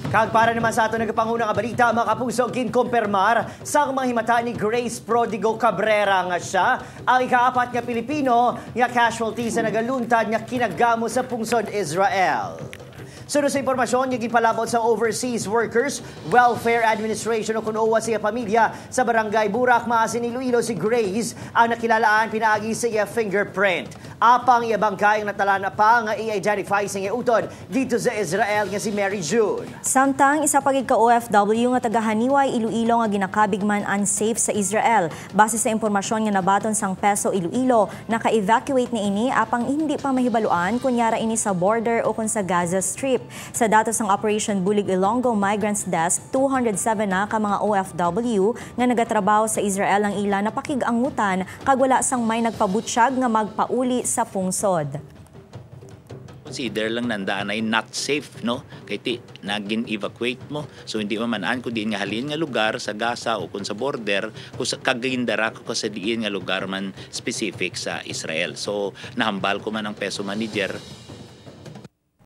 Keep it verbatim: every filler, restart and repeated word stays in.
Kag para naman sa aton nagapanguna nga balita, mga kapuso, ginkumpirmar sang mga himata ni Grace Prodigo Cabrera nga siya ang ikaapat nga Pilipino nga casualty sa nagaluntad nga kinagamo sa pungsod Israel. Suno sa impormasyon nga ginpalabot sa Overseas Workers Welfare Administration o kun OWWA sa iya pamilya sa Barangay Burak, Maasin, Iloilo, si Grace ang nakilalaan pinaagi sa iya fingerprint. Apang iya bangkay ang natala-an pa nga i-identify sa iya utod didto sa Israel nga si Mary June. Samtang isa pa gid ka O F W nga taga Haniway, Iloilo nga ginakabig man unsafe sa Israel. Base sa impormasyon nga nabaton sang PESO Iloilo, naka-evacuate na ini apang hindi pa mahibaluan kon yara ini sa border o kon sa Gaza Strip. Sa datos sang Operation Bulig Ilonggo Migrants Desk, two hundred seven na ka mga O F W nga nagatrabaho sa Israel ang ila napakig-angutan kag wala sang may nagpabutyag nga magpauli sa pungsod. Consider lang nandaan ay not safe, no? Kay ti nagin-evacuate mo. So hindi man man-an kung diin nga halin nga lugar sa Gaza o kung sa border, kung sa kagindara ko sa diin nga lugar man specific sa Israel. So nahambal ko man ang PESO manager,